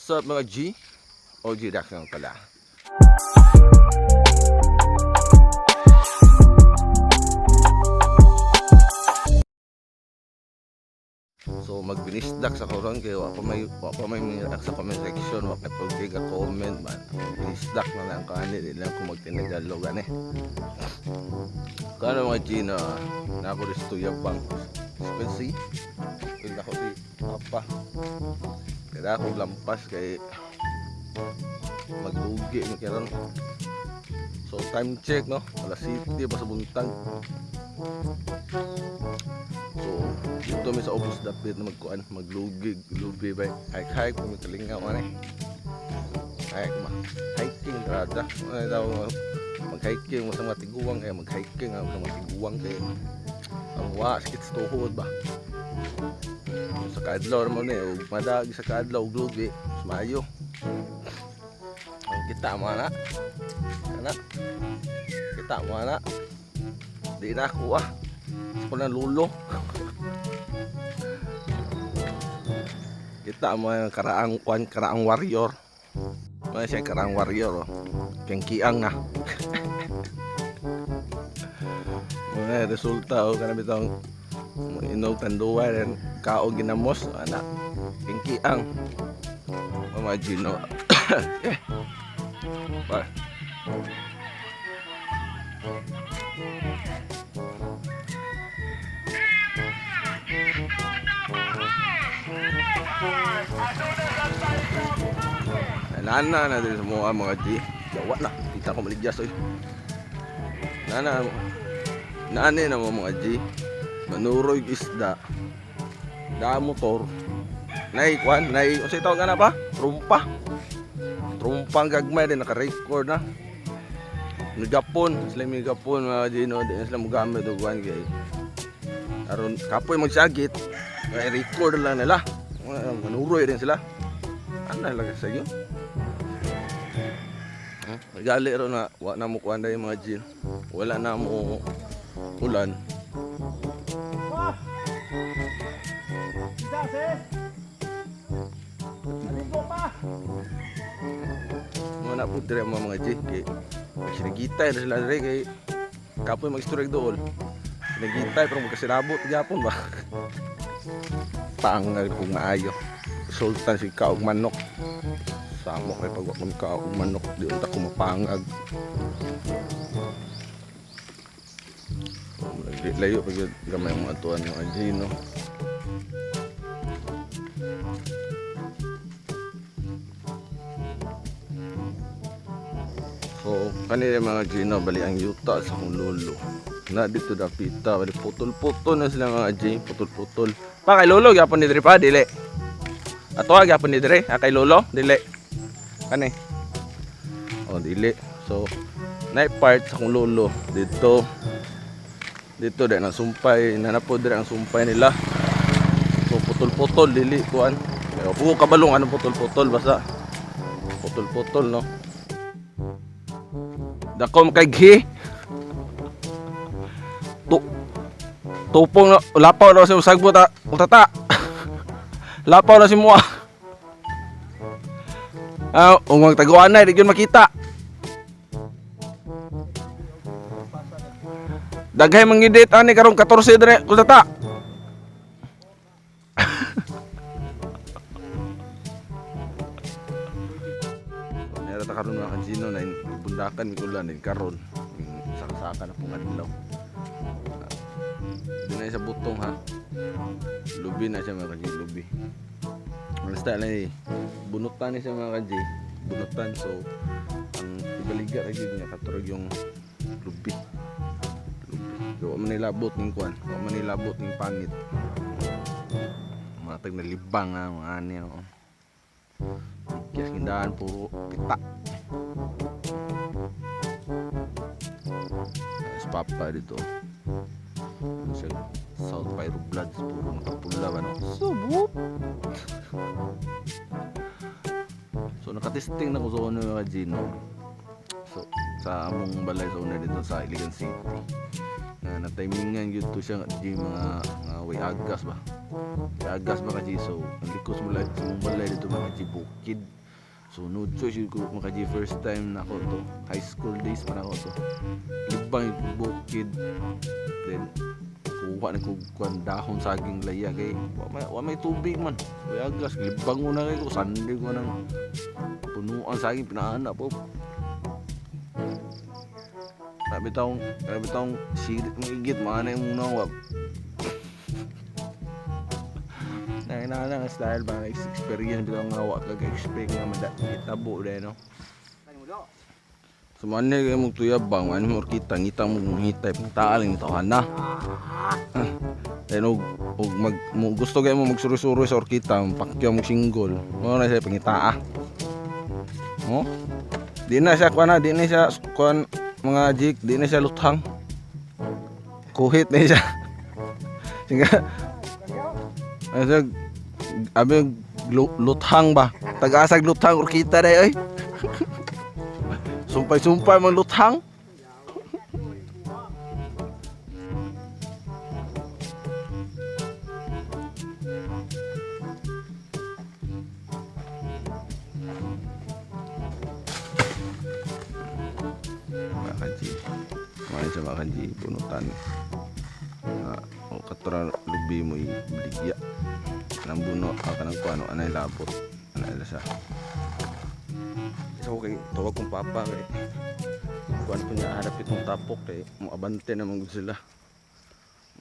What's up, mga G? OG Reaction pala. So magbinisdak sa karon kay wa pa may react sa comment section, wa kay pag comment man. Binisdak na lang kani, di lang ko magtinagalog ani. Kano, mga G, na na ako dito yabang. Spency. Pila ko si Papa. Kaya ako lampas kay maglugi ni karon. So time check, no, alas 7 pa sa buntag. So dito mi sa ubos dapit na magkuan, maglugi, lubi ba, hike hike kung kalingaw ani. Hike ma. Hiking trada. Ano daw, mag-hiking mo sa mga tiguang kay mag-hiking ang sa mga tiguang kay ang wa sakit sa tuhod ba. Sa kaadlaw naman eh, ug madag sa kaadlaw ug lugi, mas maayo. Ang kita mo ana. Ana. Kita mo ana. Di na ako ah. Sa ko na lulo. Kita mo ang karaang kwan, karaang warrior. Mga siya karaang warrior oh. Kengkiang na. Mga resulta oh, kana bitong inog tanduay rin kaog ginamos ana. Kengkiang. Mga Gino. Eh. Ba. Nana na din sa mga mga G. Yawa na. Kita ko maligyas oy. Nana nani na mo, mga G. Manuroy isda. Da motor. Nay kwan, nay unsay tawag ana pa? Trumpa. Trumpang gagmay din naka-record na. Nigapon, sila may gapon, mga G, no, di na sila mogamit og kwan kay aron kapoy magsagit. Kay record lang nila. Manuroy din sila. Ano lang sa inyo? Gali ro na wa na mo kuan dai, mga G. Wala na mo ulan. Pa! Isa, sis! Maligo pa! Mo na po dire mga G kay sinagitay na sila dire kay kapoy magstoreg dool. Sinagitay pero magkasinabot gyapon ba. Pangag kung maayo. Sultan si kaog manok. Samo kay pag wa kon kaog manok di unta ko mapangag. Layo pag gamay mga tuan, mga G, no. So, kanila, mga Gino, bali ang yuta sa akong lolo. Na dito dapita, bali putol-putol na sila, mga G, putol-putol. Pa kay lolo gyapon ni diri pa dili. Ato gyapon ni diri, ah, kay lolo dili. Kani. Oh, dili. So, night part sa akong lolo dito. Dito din ang sumpay, na po diri ang sumpay nila. So putol-putol dili kuan. Pero pugo kabalong anong putol-putol, basta putol-putol, no. Dakom kay ghi. Tu tupong na lapaw na si sagbot ta utata. Lapaw na si mua. Ah, ung magtaguan na di gyud makita. Daghay mangidit ani karong 14 dire utata. Nera ta karon, mga kanjino, na ibundakan mi ulan din karon. Saka-saka na pong adlaw. Di na sa butong ha. Lubi na siya, mga kanji, lubi. Basta lang eh. Bunutan ni siya, mga kanji. Bunutan, so ang ibaliga ra gyud niya katurog yung lubi. Lubi. Wa man nilabot ning kuan, wa man nilabot ning pangit. Mga tag nalibang ah, mga ani oh. Kias kindahan puro pita. Sa papa dito. Ano siya? South Pyro Bloods puro nakapula ba, no? Subok. So nakatesting na ko sa una, mga Gino. So sa among balay sa una dito sa Iligan City. Nga na timingan gyud to siya G, mga nga way agas ba. Way agas ba ka G. So ang likos mo sa mong balay dito mga G, bukid. So no choice yun ko mga G, first time na ako to. High school days pa na ako to. Libang yung bukid. Then kuha na kog kuan dahon saging laya kay wa may tubig man. Way agas, libang mo na kay ko sandi ko nang punuan saging pinaana po. Grabe taong sirit mong igit, mga na yung muna wag. Nang nga style ba experience bitaw nga wa ka expect nga matabo dai, no. So man kay mong tuyabang, man mo kita ngita mo ngitay taal ng tawhan na. Then og mag mo, gusto kay mo magsuri-suri sa orkita, pakyaw mo single. Mo na siya pangitaa. Oh. Di na siya kuan na, di na siya kuan mga jik, di na siya luthang. Kuhit na siya. Sige. Ay sa abi luthang ba? Tag-asag luthang orkita dai oy. Sumpay-sumpay man luthang. Mga kaji. Mga siya mga kaji, bunutan. Ah, o katura lubi mo ibaligya. Kanang buno, kanang kuano, anay labot. Anay la siya. So kay tawag kong papa kay kuan ko niya harap itong tapok kay moabante naman gud sila.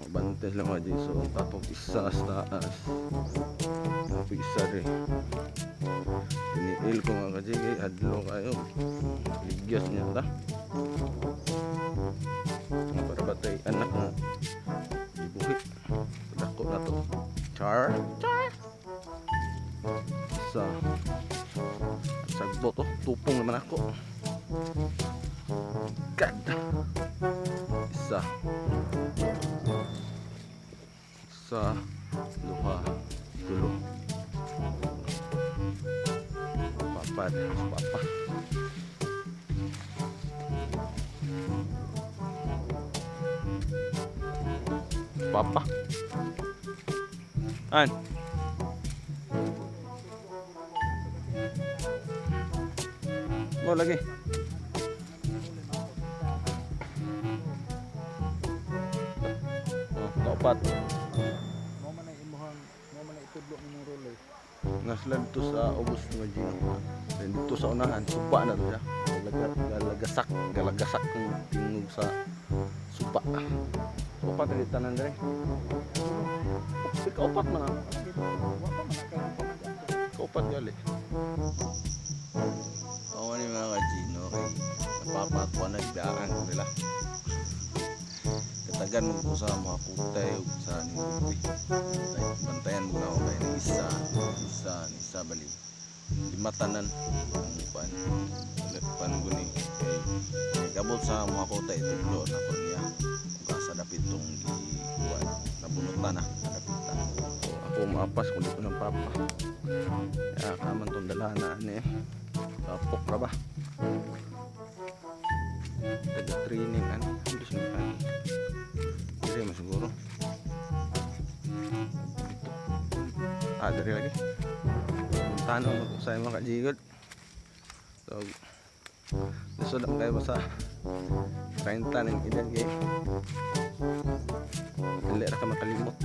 Moabante sila mga G. So ang tapok isa sa taas. Tapok isa rin. Tiniil ko mga kaji kay adlo kayo. Ligyas niya ta. Nga para batay anak nga ibuhi. Dako na to. Char. Char. Isa. Sagbot oh, tupong naman ako. God. Isa. Isa, duha, tulo. Papa, papa. Papa. An. Mo lagi. Oh, kaupat. Mo man ay imuhang, mo man ay itudlo nimong ruloy. Nasla dito sa ubos mga Gino. Then dito sa unahan, suba na to siya. Galagasak, galagasak ang tingog sa suba. Upat na dito tanan dire. Oh, kaupat man ah. Wa pa man kay pa man dito. Kaupat gali. Oo ni mga ka-Gino, kay napapatwa nagbiyaan ko nila. Katagan mo ko sa mga kutay ug sa ninggupi. Bantayan mo na ako kay ng isa, isa, isa bali. Lima tanan ang kuan. Kuan ko ni kay kay kabot sa mga kutay tudlo na ko niya. Ug asa dapit tong gi kuan nabunutan na dapita. So, ako maapas kung di ko ng papa. Ya kaman tong dala na ani. Tapok ra ba? Taga training ani. Hindi siya nag-agi. Dire mo siguro. Dito. Ah, dire lagi. Tanong mo sa mga kajigod. So, lisod lang kayo basta 30 ng edad kay dili ra ka makalimot.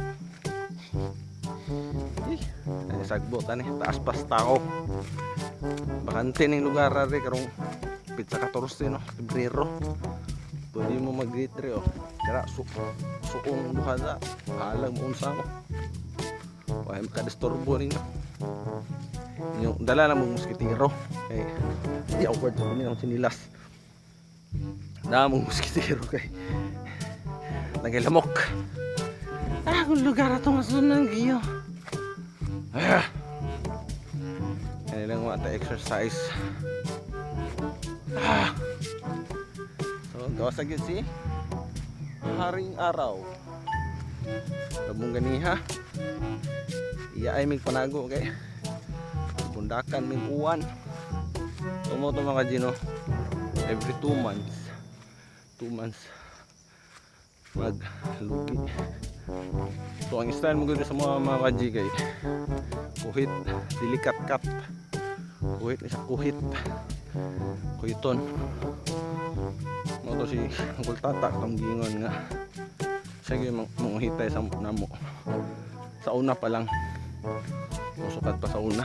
Eh, ay sagbot ani, taas pas tao. Bakante ning lugar ari karong pitsa 14 no, Pebrero. Pwede mo mag-greet diri oh. Dara su suong duha sa halag mo unsa mo. Way makadisturbo ninyo. Yung dala na mong moskitero. Kay di awkward sa kunin ang sinilas. Dala mong moskitero kay naglamok. Ah, kung lugar ato masunan giyo. Ah. Kaya lang mga exercise. Ah. So, gawa sa gyud si Haring Araw. Labong ganiha. Iya ay mig panago kay bundakan mig uwan. Tumo to mga Gino. Every 2 months. 2 months. Maglugi. So ang style mo gud sa mga ka-G kay kuhit, dili kat-kat. Kuhit ni sa kuhit. Kuhiton. Mo to si Uncle Tata katong gingon nga siya gyud manguhitay sa namo. Sa una pa lang. Musukat pa sa una.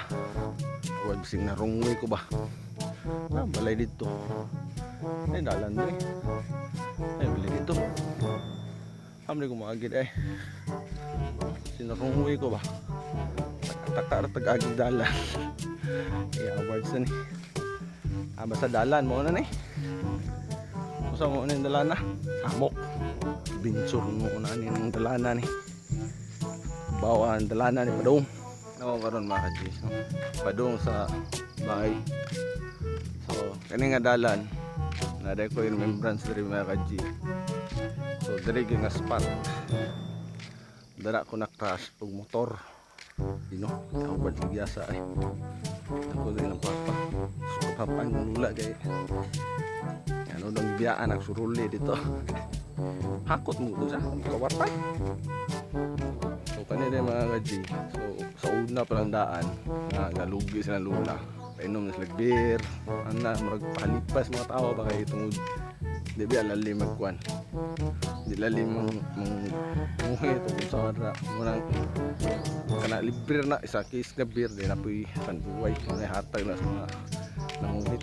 Wag sing na wrong way ko ba. Ah, balay dito. Ay, dalan dre. Ay, balay dito. Amri ko maagid ay. Sinarong way ko ba. Taka ra tag-agig dalan. Eh, awards na ni. Ah, basta dalan mo na ni. Usa mo na yung dalana. Samok. Binsur mo na ni ng dalana ni. Bawa ang dalana ni Padong. Ako karon mga ka-G, no? Padong sa bahay. So, kani nga dalan, naa ko yung remembrance diri, mga ka-G. So, diri gyud nga spot. Dara ko na crash og motor. Ako ba ligyasa ay. Ako din ang papa. So, papa ang lula kay ano dong biyaan ang suruli dito. Hakot mo doon sa kawatan. So kanina mga ka-G. So sa una pa lang daan nga galugi sila lula. Painom na sila beer. Ana murag palipas mga tao ba kay tungod di ba lalim magkuan. Di lalim mang muhi tungod sa ra munang kana libre na isa case na beer di na puy Tanduay mga hatag na sa mga nanguhit,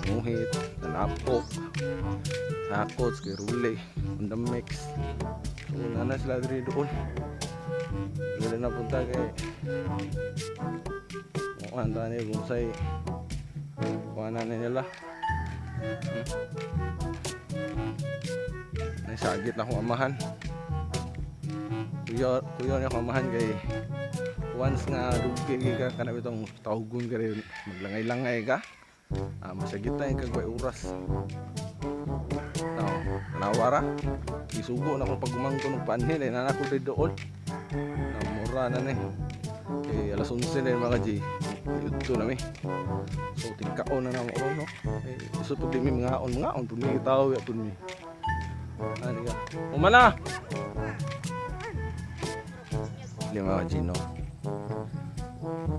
nanguhit, nanapok, hakot, kay rule, on the mix. So nana sila diri doon. Dili na punta kay mukhang tani kung say kuha na nila. Nasagit na akong amahan. Kuya, kuya niya akong amahan kay once nga dugi ka kana bitong tawgon ka rin maglangay-langay ka. Ah, masagit na yung kagway oras. Tao, tanawa ra. Isugo na akong pagumangko ng panhil eh, nana ko diri doon. Namura na ni. Kay alas 11 na yung mga G. Yudto na mi. So tingkaon na namo ron, no. Eh, isod pud di mi mangaon, mangaon pud mi tao ya pud mi. Ani ka. Umana. Lima ka G, no.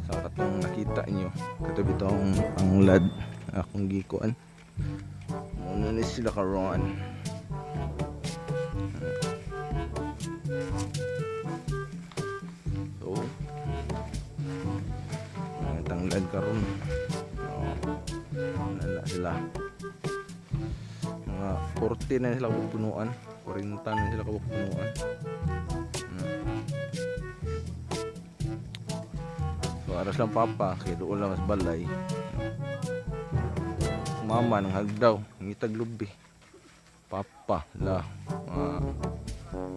Sa katong nakita niyo, kato bitong ang lad akong gikuan. Muna ni sila karon. So, ang tanglad karon. Oh, nana sila. Mga 40 na sila kapunuan. 40 na sila kapunuan. So, aras lang papa, kaya doon lang mas balay. Mama nang hagdaw, ngitag lubi. Papa, la, mga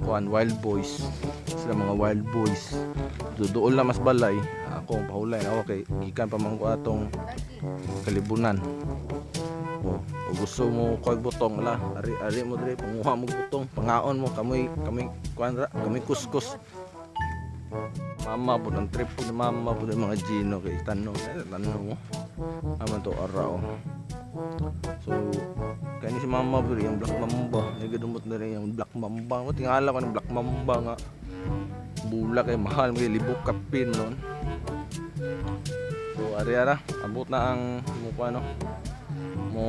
kuan wild boys. Sila mga wild boys. So, doon lang mas balay. Ako ang pahulay na okay. Gikan pa man ko atong kalibunan. Oh, o gusto mo kuag butong la, ari ari mo diri panguha mo butong, pangaon mo kamoy kamoy kuan ra, kamoy kuskus. Mama po ng trip po ni mama po ng mga Gino kay tanong eh, tanong mo. Aman to araw. So kani si mama po yung Black Mamba, nagadumot na rin yung Black Mamba. Mo tingala ko ng Black Mamba nga bulak kay mahal mga libok kapin noon. So ari ara, abot na ang mukha no. Mo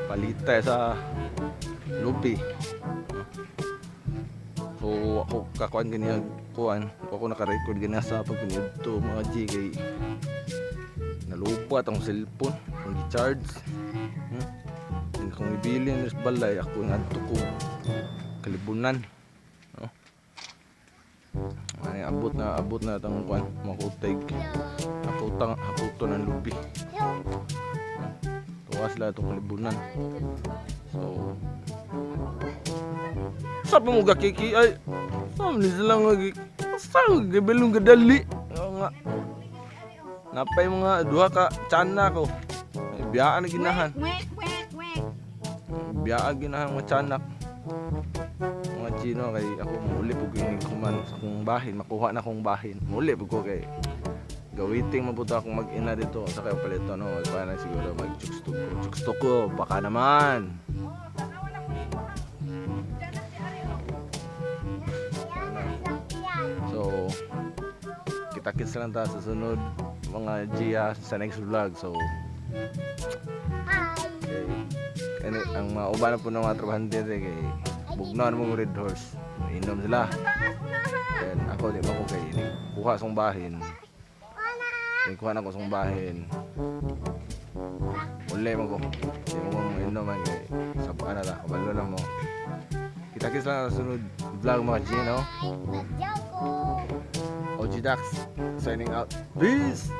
palitay sa lupi. So ako kakuan ganiya kuan, ako naka-record ganiya sa pagpinidto mga G kay nalubat ang cellphone, ang gi-charge. And kung ibilin sa balay ako ngadto ko kalibunan. No? Ay, abot na tang kuan, makuteg. Hakutang hakuto ng lubi. Tuwa sila itong kalibunan. So, sabi mo gakiki ay sabi ni sila nga sa gibelong gadali. Oo nga. Napay mga duha ka tiyanak ko. Ay, biyaan na ginahan. Wek, wek, wek. Biyaan ginahan mga tiyanak. Mga Chino kay ako muli pug ini kuman sa akong bahin, makuha na akong bahin. Muli pug ko kay gawiting mabuto akong mag-ina dito sa kayo palito no, magpa na siguro mag ko. Chuksto ko baka naman. Oh, tanawa na po nimo ang tiyanak. Kita-kits lang ta sa sunod, mga G, ha, sa next vlog. So, Hi. Okay. Kani, ang mga uban na po ng mga trabahante diri kay bugnaw mo Red Horse. Inom sila. Then ako di ba ko kay kuha song bahin. Kuha na ko song bahin. Uli man ko. Di mo ko inom man kay sa na ta, kabalo na mo. Kita-kits lang sa sunod vlog, mga G, no? Hi, ko. OG Dax signing out. Peace!